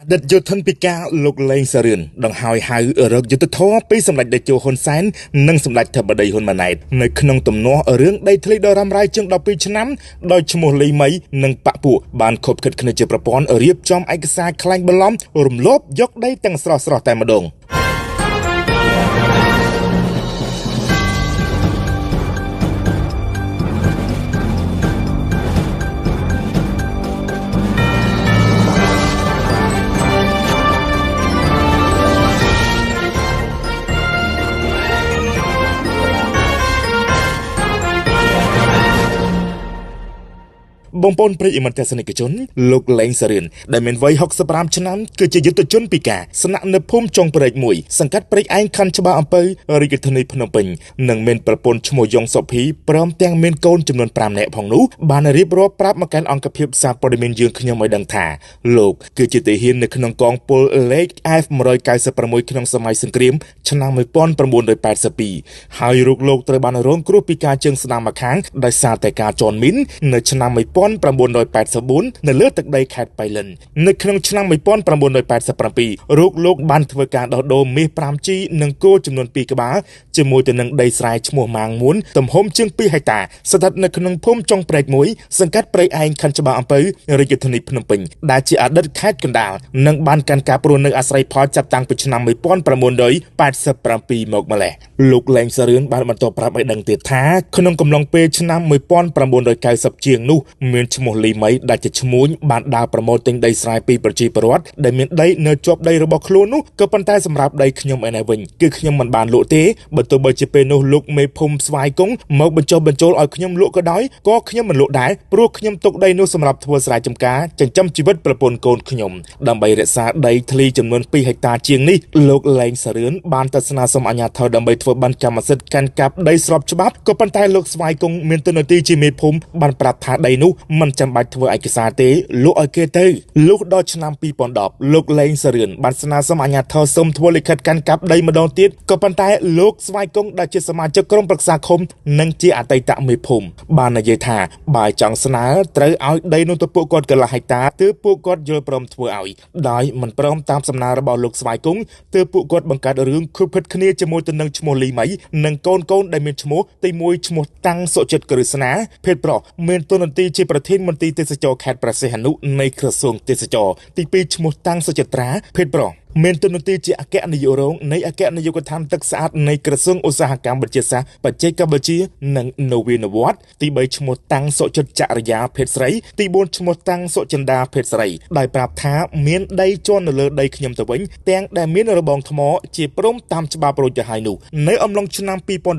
អតីតយោធិនពិការលោកឡេងសារឿនដង្ហើយហៅរកយុត្តិធម៌ពីសម្ដេចតេជោហ៊ុនសែននិងសម្ដេចធិបតីហ៊ុនម៉ាណែតនៅក្នុងទំនាស់រឿងដីធ្លីដ៏រ៉ាំរ៉ៃជាង12ឆ្នាំដោយឈ្មោះលីមីនិងបពពួកបានខົບខិតគ្នាជាប្រព័ន្ធរៀបចំឯកសារក្លែងបន្លំរំលោភយកដីទាំងស្រស់ៗតែម្ដងបងប្អូនប្រិយមិត្តទស្សនិកជនលោកឡេងសារឿនដែលមានវ័យ65ឆ្នាំគឺជាយុទ្ធជនពិការស្នាក់នៅភូមិចុងព្រែកមួយសង្កាត់ព្រែកឯងខណ្ឌច្បារអំពៅរាជធានីភ្នំពេញនិងមានប្រពន្ធឈ្មោះយ៉ុងសុភីព្រមទាំងមានកូនចំនួន5នាក់ផងនោះបានរៀបរាប់ប្រាប់មកកាន់អង្គភាពសារព័ត៌មានយើងខ្ញុំឲ្យដឹងថាលោកគឺជាទាហាននៅក្នុងកងពលលេខ F196 ក្នុងសម័យសង្គ្រាមឆ្នាំ1982ហើយរូបលោកត្រូវបានរងគ្រោះពីការជើងស្ដាំម្ខាងដោយសារតែការជន់មីននៅឆ្នាំ1984នៅលើទឹកដីខេត្តបៃលិននៅក្នុងឆ្នាំ1987រូបលោកបានធ្វើការដោះដូរមាស 5G និងគោចំនួន2ក្បាលជាមួយទៅនឹងដីស្រែឈ្មោះម៉ាងមួនទំហំជាង2ហិកតាស្ថិតនៅក្នុងភូមិចុងព្រែកមួយសង្កាត់ព្រៃឯងខណ្ឌច្បារអំពៅរាជធានីភ្នំពេញដែលជាអតីតខេត្តកណ្ដាលនិងបានកាន់កាប់រស់នៅអាស្រ័យផលចាប់តាំងពីឆ្នាំ1987មកម្លេះលោកឡេងសារឿនបានបន្តប្រាប់ឲ្យដឹងទៀតថាក្នុងកំឡុងពេលឆ្នាំ1990ជាងនោះមានឈ្មោះលីមីដែលជាឈ្មួញបានដើរប្រមូលទិញដីស្រែពីប្រជាពលរដ្ឋដែលមានដីនៅជាប់ដីរបស់ខ្លួននោះក៏ប៉ុន្តែសម្រាប់ដីខ្ញុំឯនេះវិញគឺខ្ញុំមិនបានលក់ទេបើទោះបីជាពេលនោះលោកមេភូមិស្វាយគង់មកបញ្ចុះបញ្ចូលឲ្យខ្ញុំលក់ក៏ដោយក៏ខ្ញុំមិនលក់ដែរព្រោះខ្ញុំទុកដីនោះសម្រាប់ធ្វើស្រែចម្ការចិញ្ចឹមជីវិតប្រពន្ធកូនខ្ញុំដើម្បីរក្សាដីធ្លីចំនួន2ហិកតាជាងនេះលោកឡេងសារឿនបានទៅស្នើសុំអាជ្ញាធរដើម្បីធ្វើប័ណ្ណកម្មសិទ្ធិកាន់កាប់ដីស្របច្បាប់ក៏ប៉ុន្តែលោកស្វាយគង់មានតួនាទីជាមេភូមិបានប្រាប់ថាដីនោះមិនចាំបាច់ធ្វើឯកសារទេលក់ឲ្យគេទៅលុះដល់ឆ្នាំ2010លោកឡេងសារឿនបានស្នើសុំអាជ្ញាធរសុំធ្វើលិខិតកាន់កាប់ដីម្ដងទៀតក៏ប៉ុន្តែលោកស្វាយគង់ដែលជាសមាជិកក្រុមប្រឹក្សាឃុំនិងជាអតីតមេភូមិបាននិយាយថាបើចង់ស្នើត្រូវឲ្យដីនោះទៅពួកគាត់កន្លះហិកតាទើបពួកគាត់យល់ព្រមធ្វើឲ្យដោយមិនព្រមតាមសំណើរបស់លោកស្វាយគង់ទើបពួកគាត់បង្កើតរឿងខុបខិតគ្នាជាមួយទៅនឹងឈ្មោះលីមីនិងកូនៗដែលមានឈ្មោះទី1ឈ្មោះតាំងសុចិត្តក្រឹស្នាភេទប្រុសមានតួនាទីជាប្រធានមន្ទីរទេសចរខេត្តព្រះសីហនុនៃក្រសួងទេសចរទី2ឈ្មោះតាំងសុចិត្រាភេទប្រុសមានតួនាទីជាអគ្គនាយករងនៃអគ្គនាយកដ្ឋានទឹកស្អាតនៃក្រសួងឧស្សាហកម្មវិទ្យាសាស្ត្របច្ចេកវិទ្យានិងនវានុវត្តន៍ទី3ឈ្មោះតាំងសុចិត្តចរិយាភេទស្រីទី4ឈ្មោះតាំងសុចិន្តាភេទស្រីដោយប្រាប់ថាមានដីជាន់នៅលើដីខ្ញុំទៅវិញទាំងដែលមានរបងថ្មជាព្រំតាមច្បាប់រួចទៅហើយនោះនៅអំឡុងឆ្នាំ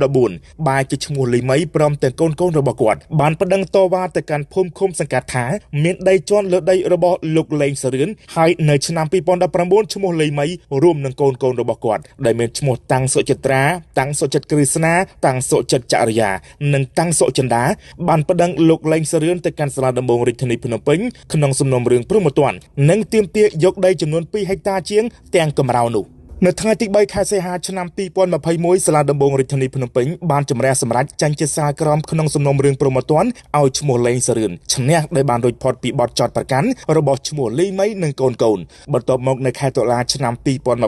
2014បែរជាឈ្មោះលីមីព្រមទាំងកូនៗរបស់គាត់បានប្តឹងតវ៉ាទៅកាន់ភូមិឃុំសង្កាត់ថាមានដីជាន់លើដីរបស់លោកឡេងសារឿនហើយនៅឆ្នាំ2019ឈ្មោះលីមីរួមនឹងកូនៗរបស់គាត់ដែលមានឈ្មោះតាំងសុចិត្រាតាំងសុចិត្តក្រឹស្នាតាំងសុចិត្តចរិយានិងតាំងសុចិន្តាបានប្តឹងលោកឡេងសារឿនទៅកាន់សាលាដំបងរាជធានីភ្នំពេញក្នុងសំណុំរឿងព្រហ្មទណ្ឌនិងទាមទារយកដីចំនួន2ហិកតាជាងទាំងកម្រោលនោះនៅថ្ងៃទី3ខែសីហាឆ្នាំ2021សាលាដំបងរាជធានីភ្នំពេញបានជម្រះសម្រេចចាញ់ជាសាលក្រមក្នុងសំណុំរឿងព្រហ្មទណ្ឌឲ្យឈ្មោះឡេងសារឿនឈ្នះដោយបានរួចផុតពីបទចោទប្រកាន់របស់ឈ្មោះលីមីនិងកូនៗបន្ទាប់មកនៅខែតុលាឆ្នាំ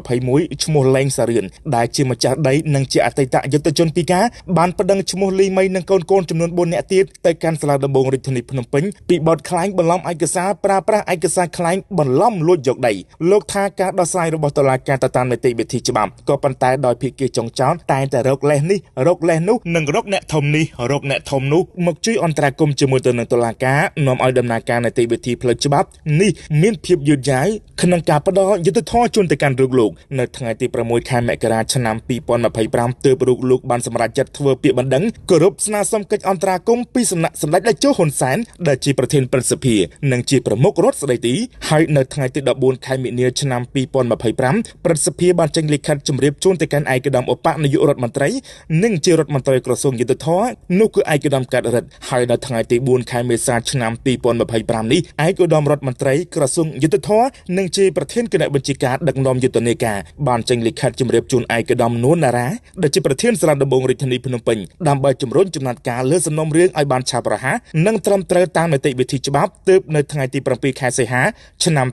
2021ឈ្មោះឡេងសារឿនដែលជាម្ចាស់ដីនិងជាអតីតយុទ្ធជនពិការបានប្តឹងឈ្មោះលីមីនិងកូនៗចំនួន4នាក់ទៀតទៅកាន់សាលាដំបងរាជធានីភ្នំពេញពីបទក្លែងបន្លំឯកសារប្រើប្រាស់ឯកសារក្លែងបន្លំលួចយកដីលោកថាការដោះស្រាយរបស់តុលាការទៅតាមនីតិវិធីច្បាប់ក៏ប៉ុន្តែដោយភាគីចុងចោតតែងតែរកលេសនេះរកលេសនោះនិងរកអ្នកធំនេះរកអ្នកធំនោះមកជួយអន្តរាគមន៍ជាមួយទៅនឹងតុលាការនាំឲ្យដំណើរការនីតិវិធីផ្លូវច្បាប់នេះមានភាពយឺតយ៉ាវក្នុងការផ្ដល់យុត្តិធម៌ជូនទៅកាន់រូបលោកនៅថ្ងៃទី6ខែមករាឆ្នាំ2025ទើបរូបលោកបានសម្រេចចិត្តធ្វើពាក្យបណ្ដឹងគោរពស្នើសុំកិច្ចអន្តរាគមន៍ពីសំណាក់សម្ដេចតេជោហ៊ុនសែនដែលជាប្រធានព្រឹទ្ធសភានិងជាប្រមុខរដ្ឋស្ដីទីហើយនៅថ្ងៃទី14ខែមីនាឆ្នាំ2025ព្រឹទ្ធសភា បានចេញលិខិតជម្រាបជូនទៅកាន់ឯកឧត្តមឧបនាយករដ្ឋមន្ត្រីនិងជារដ្ឋមន្ត្រីក្រសួងយុត្តិធម៌នោះគឺឯកឧត្តមកើតរិទ្ធហើយនៅថ្ងៃទី4ខែមេសាឆ្នាំ2025នេះឯកឧត្តមរដ្ឋមន្ត្រីក្រសួងយុត្តិធម៌និងជាប្រធានគណៈបញ្ជាការដឹកនាំយុទ្ធនាការបានចេញលិខិតជម្រាបជូនឯកឧត្តមនួនណារ៉ាដែលជាប្រធានសាលាដំបងរាជធានីភ្នំពេញដើម្បីជំរុញចំណាត់ការលើសំណុំរឿងឲ្យបានឆាប់រហ័សនិងត្រឹមត្រូវតាមនីតិវិធីច្បាប់ទើបនៅថ្ងៃទី7ខែសីហាឆ្នាំ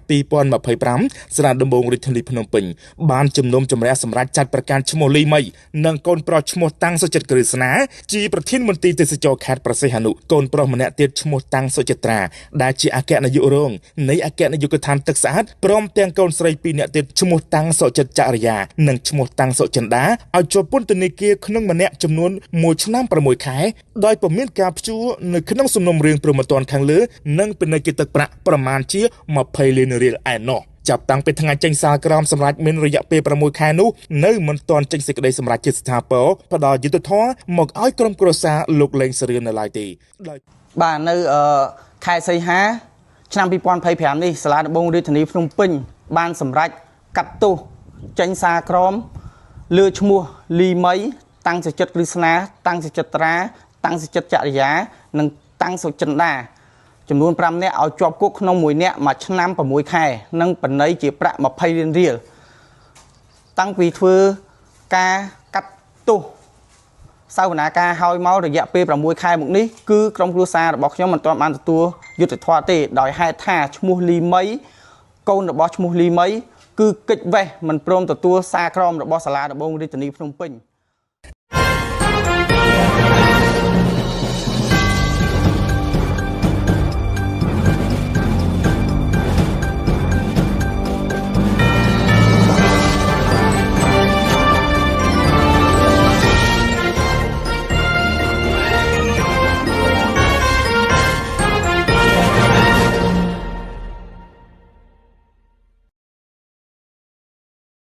2025សាលាដំបងរាជធានីភ្នំពេញបានជំនុំជម្រះសម្រាប់ចាត់ប្រកាន់ឈ្មោះលីមីនិងកូនប្រុសឈ្មោះតាំងសុចិត្តក្រឹស្នាជាប្រធានមន្ទីរទេសចរខេត្តព្រះសីហនុកូនប្រុសម្នាក់ទៀតឈ្មោះតាំងសុចិត្រាដែលជាអគ្គនាយករងនៃអគ្គនាយកដ្ឋានទឹកស្អាតព្រមទាំងកូនស្រីពីរនាក់ទៀតឈ្មោះតាំងសុចិត្តចរិយានិងឈ្មោះតាំងសុចិន្តាឲ្យជាប់ពន្ធនាគារក្នុងម្នាក់ចំនួន1ឆ្នាំ6ខែដោយពុំមានការព្យួរនៅក្នុងសំណុំរឿងព្រហ្មទណ្ឌខាងលើនិងពិន័យជាទឹកប្រាក់ប្រមាណជា20លានរៀលឯណោះចាប់តាំងពីថ្ងៃចេញសាលក្រមសម្រាប់មានរយៈពេល6ខែនោះនៅមិនទាន់ចេញសេចក្តីសម្រេចជាស្ថាពរផ្ដល់យុត្តិធម៌មកឲ្យក្រុមគ្រួសារលោកលេងសរឿននៅឡើយទេបាទនៅខែសីហាឆ្នាំ2025នេះសាលាដំបងរាជធានីភ្នំពេញបានសម្រេចកាត់ទោសចេញសាលក្រមលើឈ្មោះលីមីតាំងសុចិត្តក្រឹស្នាតាំងសុចិត្រាតាំងសុចិត្តចរិយានិងតាំងសុចិន្តាចំនួន5នាក់ឲ្យជាប់គុកក្នុង1នាក់1ឆ្នាំ6ខែនិងពិន័យជាប្រាក់20លានរៀលតាំងពីធ្វើការកាត់ទោសសវនាការហើយមករយៈពេល6ខែមកនេះគឺក្រុមគ្រួសាររបស់ខ្ញុំមិនទាន់បានទទួលយុត្តិធម៌ទេដោយហេតុថាឈ្មោះលីមីកូនរបស់ឈ្មោះលីមីគឺកិច្ចវេះមិនព្រមទទួលសារក្រមរបស់សាលាដំបងរាជធានីភ្នំពេញ។